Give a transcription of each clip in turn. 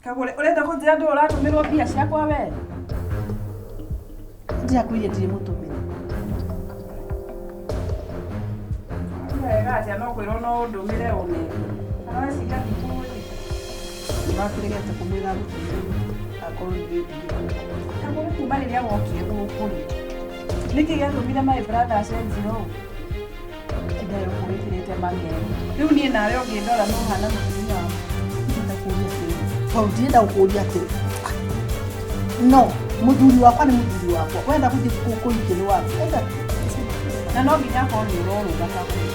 Kagũre, ũrenda kũnjĩra ndũĩ ũratũmĩrwo mbia ciakwa we? Ndirakwĩrire ndirĩ mũtũmĩre. Wega atĩa no kwĩrwo no ũndũmĩre ũnenge. Kana weciria ndikũĩ. Ũrakĩregete kũmwĩra agũtũmĩre akorwo nĩ wĩndigĩte. Kagũre kuma rĩrĩa wokire gũkũ rĩ. Nĩkĩ gĩatũmire my brother acenjie ũũ? Tinda gũkũ wĩkĩrĩte mang'ero. Rĩu niĩ nawe ũngĩndora no ũhana mũtumia wakwa. Ndĩrenda kũũria atĩrĩrĩ, tondũ ndirenda gũkũũria atĩrĩ, no mũthuri wakwa nĩ mũthuri wakwa, wenda gũthiĩ kũhikia nĩ waku, enda Na no nginya akorwo nĩ ũrorũra kagũre.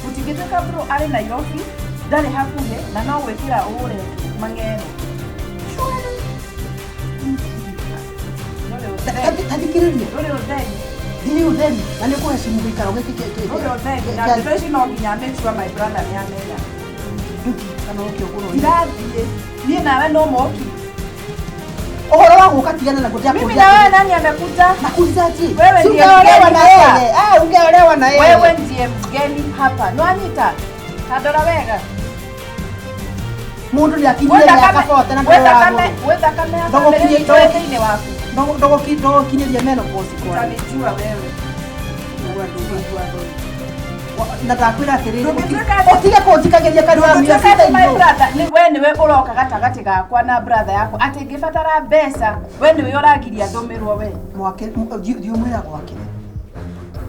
Gũtingĩtuĩka bro arĩ Nairobi, ndarĩ hakuhĩ na no gwĩkĩra ũre mang'ero. Ndũrĩ ũtheri. Tathikĩrĩria. Ndũrĩ ũtheri. Ndirĩ ũtheri na nĩ ũkũhecimu gĩikaro gĩkĩ Ndũrĩ ũtheri. Na ndeto ici no nginya make sure my brother nĩ amenya. Ndũthiĩ kana ũke ũgũrwo. Ndirathiĩ. Niĩ nawe no moki. Ũhoro wa gũka tigana naguo Mimi ndakũria. na wewe nani amekuja? Nakuuliza aje? Wewe Si ndiye ungeolewa mgeni na hapa. yeye. Ah, ungeolewa na yeye. Wewe ndiye mgeni hapa. Nwanyita. Tandora wega. Mũndũ nĩ akinyire mĩaka 40 na Gwĩ thakame, ndũragũrwo. gwĩ thakame ya Ndogo family kinyie- itũ ĩ thĩinĩ waku. Ndogokinyĩria menopause kwa. Utanijua wewe. Na ndakwĩra atĩrĩrĩ, Ndũngĩtuĩka atĩ- ũtige kũnjikagĩria kanua Ndũngĩtuĩka atĩ my brother, nĩ we nĩwe ũroka gatagatĩ gakwa na brother yakwa atĩ ngĩbatara mbeca we nĩwe ũrangiria ndũmĩrwo we. Mwake thiĩ ũmwĩra gwake.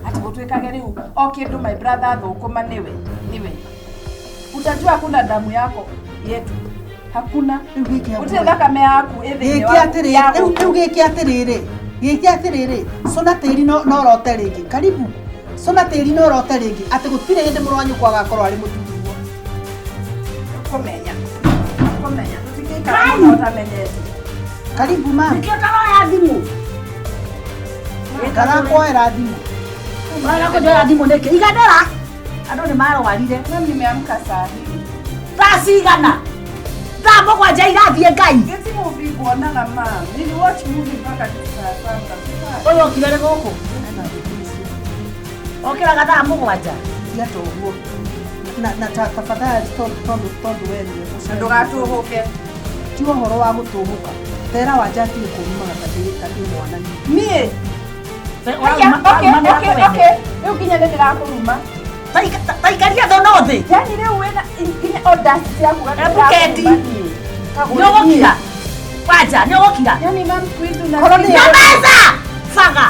Atĩ gũtuĩkage rĩu o kĩndũ my brother thũkũma nĩwe nĩwe. Utajua hakuna damu yako yetu. Hakuna. Rĩu gĩkĩ Gũtirĩ thakame yaku ĩ thĩinĩ gĩkĩ waku atĩrĩrĩ ya rĩu gũkũ. rĩu gĩkĩ atĩrĩrĩ gĩkĩ atĩrĩrĩ cũna tĩri no no ũrote rĩngĩ karibu cũna tĩri no ũrote rĩngĩ atĩ gũtirĩ hĩndĩ mũrũ wa nyũkwa agakorwo arĩ mũthuriguo. Kũmenya. Kũmenya. Tũtingĩikara mũno ũtamenyete. Karibu mama. Nĩkĩo ũtaroya thimũ. Ndarakuoera thimũ. Ũraga kũnjoya thimũ nĩkĩ? Igandora. Andũ nĩ marwarire. Mami nimeamka saa hii. Thaa cigana? Thaa 7 irathiĩ Ngai. Geti movie kuonaga mam. Niliwatch movie mpaka kitu saa saba. Ũyũ okire rĩ gũkũ? Okĩraga thaa 7. Tiga ta ũguo. Na tafadhali tondũ we nĩwe Na ndũgatũhũke. Ti ũhoro wa gũtũhũka. Tera wanja atige kũrumaga ta ndĩ mwana niĩ. Niĩ. Haya, okay, okay, okay. Rĩu nginya nĩ ndĩrakũruma. Taikaria thono thĩ. Yani rĩu wĩna nginya audacity ya kuga Hebu keti. Nĩ ũgũkira. Wanja, nĩ ũgũkira. Yani mam siku hizi una Korwo nĩ- Nyamaza! Baga.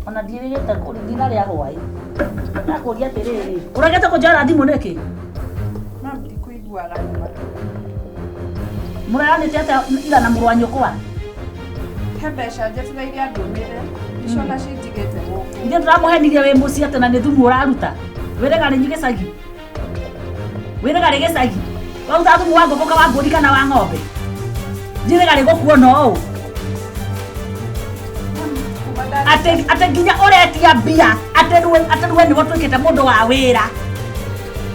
Ona ndirĩrĩte ndinarĩa hwaĩ. Ndakũria atĩrĩrĩ, ũregete kũnjoera thimũ nĩkĩ? Mam ndikuiguaga nyuma. Mũreranĩte atĩa ira na mũrũ wa nyũkwa? He mbeca njetereire andũmĩre. Icio na cinjigĩte gũkũ. Ithuĩ tũramũhenirie wĩ mũciĩ atĩ na nĩ thumu ũraruta. Wĩrĩga rĩ gĩcagi? Wĩrĩga rĩ gĩcagi? Waruta thumu wa ngũkũ kana wa mbũri kana wa ng'ombe? Njĩrĩga rĩ gũkuona ũũ? Kuma nda- Atĩ atĩ nginya ũretia mbia atĩ rĩu atĩ rĩu we nĩwe ũtuĩkĩte mũndũ wa wĩra.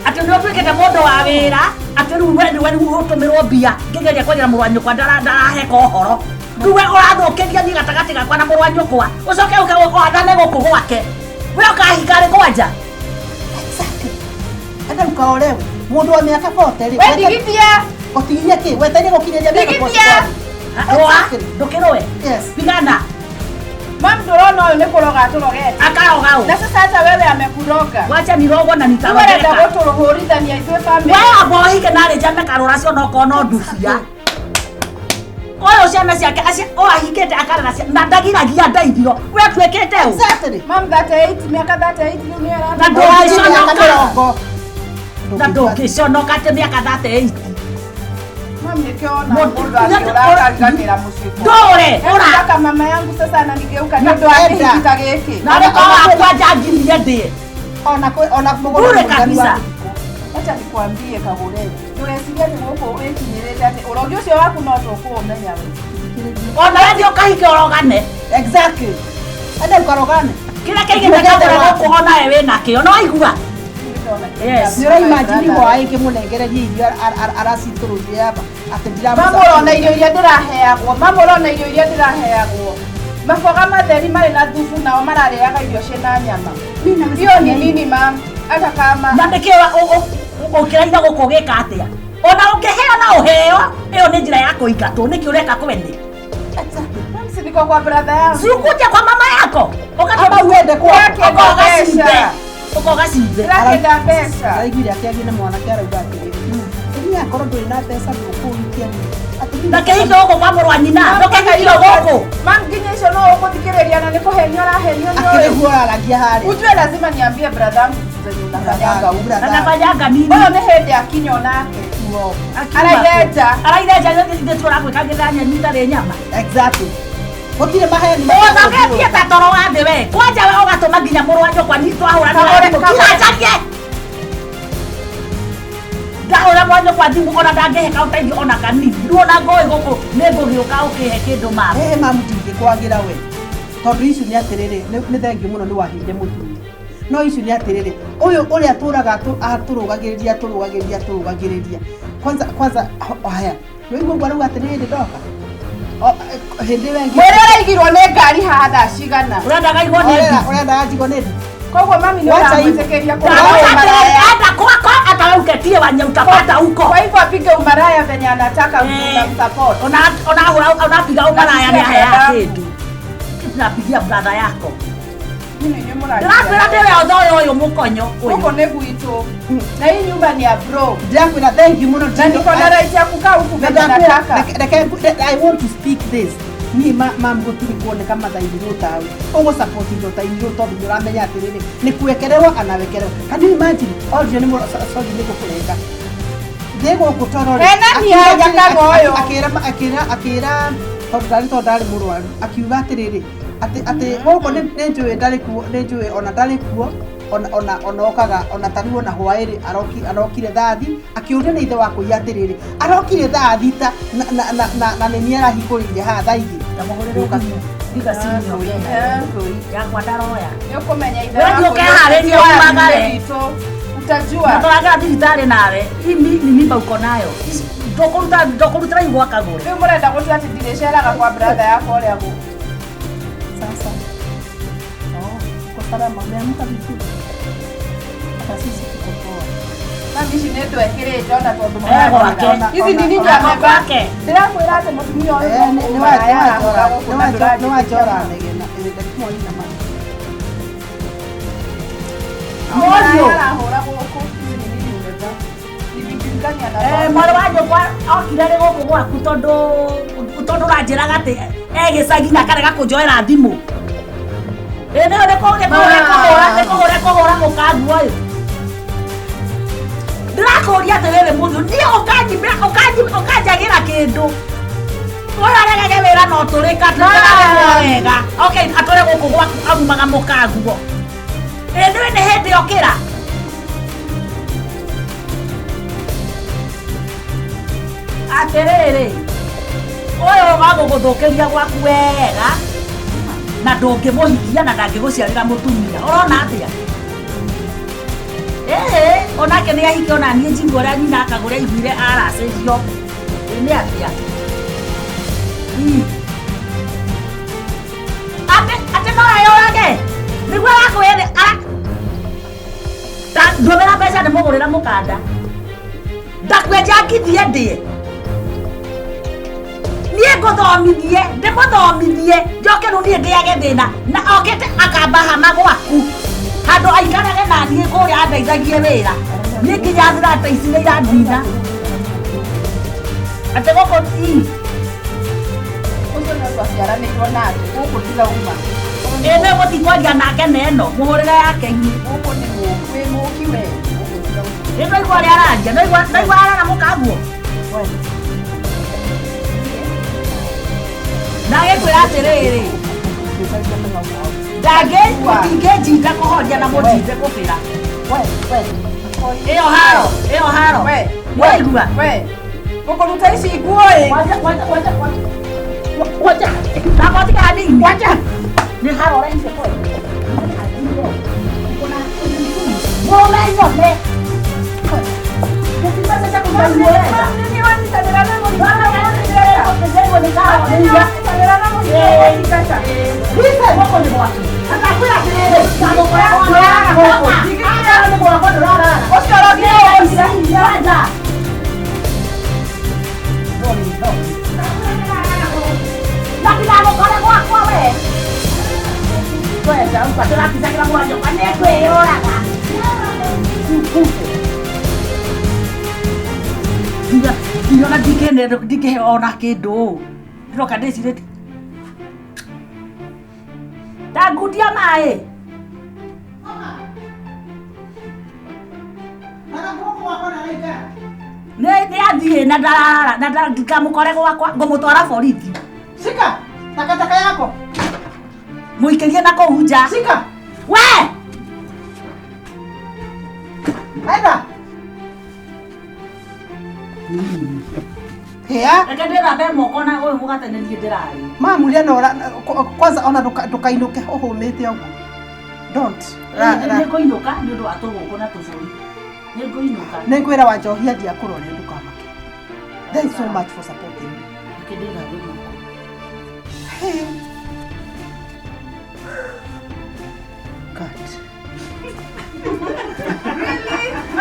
Atĩ nĩwe ũtuĩkĩte mũndũ wa wĩra atĩ rĩu we nĩwe rĩu ũtũmĩrwo mbia ngĩgeria kwaria na mũrũ wa nyũkwa ndaraheka ũhoro. Rĩu we ũrathũkĩria niĩ gatagatĩ gakwa na mũrũ wa nyũkwa ũcoke ũke wathane gũkũ gwake. We ũkahika rĩ kwanja? Exactly. Enda ũkaolewe. Mũndũ wa mĩaka 40 rĩ. We ndigithia. Ũtigithia kĩ? Wetereire gũkinyĩria menopause Ndigithia. kwaku. Rũa, Exactly. ndũkĩrũe. Yes. Pigana. Mam ndũrona ũyũ nĩ kũroga atũrogete. Akaroga ũ. Na sasa hata wewe amekuroga. Wacha nirogwo na Rĩu arenda nitarogeka. gũtũhũrithania ithuĩ family. We amba ũhike narĩ njame karũra cio no kono ndubia. Ũyũ ciana ciake ũyũ ahikĩte akarera ciana na ndagiragia ndeithio. We atuĩkĩte ũ? Exactly. Mam 38 mĩaka 38 rĩu nĩ Na arata. ndũngĩconoka. Mĩaka mĩrongo. Na ndũngĩconoka atĩ mĩaka 38. Mam nĩkĩo ona Mũndũ- mũndũ akĩũra akariganĩra mũciĩ kwao. Ndũre, ũra. Nataka mama yangu sasa ananigeuka nĩ ũndũ wa Enda. kĩhiki ta gĩkĩ. Na nĩ korwo wakwa njangirie ndĩe. Ona kwĩ ona mũgũnda Bure mũiganu wa kabisa. gũthikwo. Acha nikwambie Kagure, ndũgecirie atĩ gũkũ wĩkinyĩrĩte atĩ ũrogi ũcio waku no tũkũũmenya we. Ona we thiĩ ũkahike ũrogane. Exactly. Enda ũkarogane. Kĩrĩa kĩigĩte kagũre gũkũ onawe wĩnakĩo. No waigua? Yes. Nĩ ũraimagine hwaĩ ngĩmũnengereria irio aracitũrũrie aba atĩ ndiramũca- Mama ũrona irio iria ndĩraheagwo, mama ũrona irio iria ndĩraheagwo. Maboga matheri marĩ na thubu nao mararĩaga irio ciĩna nyama. Hiyo ni nini mam? Hata kama Na nĩkĩo Ũkĩraira gũkũ ũgĩka atĩa? Ona ũngĩheo na ũheo, ĩyo nĩ njĩra ya kũingatwo. Nĩkĩ ũreka kwene? Mami, niko kwa brother yangu. Si ukuje kwa mama yako. Ama uende kwa Ndĩrakĩenda Ũkoga cimbe. mbeca. Ũkoga cimbe. Ndĩrakĩenda mbeca. Araiguire akĩaria na mwanake arauga atĩrĩrĩ, niĩ akorwo ndũrĩ na mbeca ndũkũhikia niĩ. Na kĩhiko gũkũ kwa mũrũ wa nyina. Ndũkĩhikio gũkũ. Mam, nginya icio no ũgũthikĩrĩria na nĩ kũhenio ũrahenio nĩ ũyũ. Akĩrĩguo ũraragia harĩa. Ujue lazima niambie brother yangu vitu zenye unafanyanga huku. Na nafanyanga nini? Ũyũ nĩ hĩndĩ akinya onake. Arairenja. Arairenja nĩ tũragwĩkagĩra nyeni itarĩ nyama. Exactly. Gũtirĩ maheni Ũthogetie ta toro wa thĩ we. Kwanja we ũgatũma nginya mũrũ wa nyũkwa ni twahũra na Kagũre- thimũ. kagũre- Kinya njarie. Ndahũra mwana nyũkwa thimũ ona ndangĩhe kaũteithio ona kanini. Rĩu ona ngũĩ gũkũ nĩ ngũgĩũka ũkĩhe kĩndũ mama. Ĩĩ mamu ndingĩkwagĩra we tondũ icio nĩ atĩrĩrĩ nĩ thengiũ mũno nĩ waheire mũthuri no icio nĩ atĩrĩrĩ ũyũ ũrĩa tũraga atũrũgagĩrĩria atũrũgagĩrĩria atũrũgagĩrĩria kwanza kwanza haya nĩwaigua ũguo arauga atĩ nĩ hĩndĩ ndoka hĩndĩ ĩyo ĩngĩ Mwĩrĩ ũraigirwo nĩ ngari haha thaa cigana. Ũrendaga igwo nĩ Ũrenda- ũrendaga njigwo nĩ ndĩ Koguo mami nĩ Wacha hivyo. ũramwĩtĩkĩria kũhũra umaraya. Enda kwako atauketie wanye utapata huko. Kwa hivyo apige umaraya venye anataka Eh. unamsupport. Ona ona hura unapiga umaraya nĩ ahea Brother. kĩndũ. Tunapigia brother yako. Nyinyi inyuĩ mũranjĩra. Ndĩrakwĩra ndĩwe othe ũyũ ũyũ mũkonyo Gũkũ ũyũ. nĩ gwitũ. Na hii nyumba ni ya bro. Ndĩrakwĩra thank you mũno Na niko na right ya kukaa huku Na venye ndakwĩra- nataka. reke I want to speak this niĩ mam gũtirĩ kuoneka mathainirwo tawe ũgũ support indo ta inirwo tondũ nĩ ũramenya atĩrĩrĩ nĩ kuwekerewo anawekerewo. Can you imagine Audrey nĩ sorry nĩ gũkũrenga thĩ gũkũ toro rĩ, Ena akiuga hinya atĩrĩ- kana ũyũ. akĩra akĩra akĩra tondũ ndarĩ mũrwaru akiuga atĩrĩrĩ atĩ gũkũ nĩ njũĩ ndarĩ kuo nĩ njũĩ ona ndarĩ kuo ona ona ona okaga ona tarĩu ona hwaĩrĩ arokire thaa akĩũria nĩ ithe wa kũiya atĩrĩrĩ arokire thaa thita na na na na na nĩ niĩ arahingũrĩire haha thaa igĩrĩ. Ndamũhũrĩre thimũ. Ndiga simu Eh. yakwa ndaroya. Nĩ ũkũmenya ithe We waku thiĩ ũkeharĩrie nĩ umagare. witũ. Utajua. Natwaragĩra thibitarĩ nawe. Hii ni mimba uko nayo. Ndũkũruta ndũkũrutĩra igwa kagũre. Rĩu mũrenda gũtua atĩ ndirĩceraga kwa brother yakwa ũrĩa gũkũ. Sasa oh, uko salama, umeamka vizuri? Hata sisi tuko poa. Mami ici nĩ ndwekĩrĩte ona tondũ Eh, gwake. Ici nĩ nini Ona amevaa. gwake. Ndĩrakwĩra atĩ mũtumia ũyũ Eh, no nĩ ũmaraya arahũra gũkũ na nĩ wanjora ndũranjĩtĩkia. negena ndakimwoni na maĩ. Ũmaraya arahũra gũkũ. Ici nĩ nini umevaa. Ni bibi gani anavaa? Eh, mwarĩ wa nyũkwa okire rĩ gũkũ gwaku tondũ tondũ ũranjĩraga atĩ e gĩcagi na akarega kũnjoera thimũ. Ĩ nĩyo nĩ kũhũra mũkangu ũyũ. Ndĩrakũria atĩrĩrĩ mũthuri, niĩ ũkanjagĩra kĩndũ. Ũyũ aregage wĩra no tũrĩka tũrarĩhwo wega. Okay, atũre gũkũ gwaku arumaga mũkanguo. Ĩ nĩwe nĩ hĩndĩ okĩra. Atĩrĩrĩ, ũyũ wagũgũthũkĩria gwaku wega na ndũngĩmũhikia na ndangĩgũciarĩra mũtumia. Ũrona atĩa? Ĩĩ, onake nĩ ahike ona niĩ njigua ũrĩa nyina akagũra aiguire aracĩrio. Ĩ nĩ atĩa? Atĩ atĩ no eyũrage nĩguo arakwĩra ta ndũmĩra mbeca ndĩmũgũrĩra mũkanda ndakwenja ngithie ndĩe niĩ ngũthomithie ndĩmũthomithie njoke rĩu niĩ ndĩage thĩna na okĩte akamba hama gwaku handũ aikarage na niĩ kũrĩa andeithagie wĩra niĩ nginya thirata ici nĩ irandina atĩ gũkũ ii Ũcio nĩ twaciaranĩirwo nake. Gũkũ ndirauma. Ĩ nĩ gũthiĩ kwaria nake na ĩno mũhũrĩre yake inĩ Gũkũ nĩ mũku. Wĩ mũki we. Gũkũ ndirauma. Ĩ ndwaigua ũrĩa araria ndwaigua arara mũkaguo na agĩkwĩra atĩrĩrĩ ndangĩ mũtingĩnjinda kũhoria na mũnjinde kũbĩra ĩyo haro ĩyo haro We. waigua We. Ngũkũruta ici nguo ĩ. Waja waja waja waja nakotika hanini waja nĩ haro ũrehire kwe mũrũme nyone Nĩ wanyitanĩra na mũrimũ Wanyitanĩra na mũrimũ wa gũthingata. Ũcio ũrokire ũgũcira. Nja. Sorry, sorry. Na ndigagũkore gwakwa we. Kwenda ũguo ndĩraticagĩra mũranyũkwa nĩ ngwĩyũraga. Nginya nginya ona ndingĩheo ona kĩndũ. Ndĩroka ndĩcirĩtie. Ta ngundia maĩ. Nĩ nĩ athiĩ na ndarara na ndikamũkore gwakwa ngũmũtwara borithi. Shika takataka yako. Mũikĩrie na kũu nja. Shika. We! Enda. Hea. Reke ndĩthambe moko na ũyũ mũgate nĩ niĩ ndĩrarĩa. Mamuria na ora kwanza ona ndũkainũke ũhũmĩte ũguo. Don't. Ra ra. Nĩ ngũinũka nĩ ũndũ wa tũgũkũ na tũbũri. Nĩ ngũinũka. Nĩ ngwĩra Wanjohi athiĩ akũrore ndũkamake. Thanks so much for supporting me. Reke ndĩthambe moko. Hey.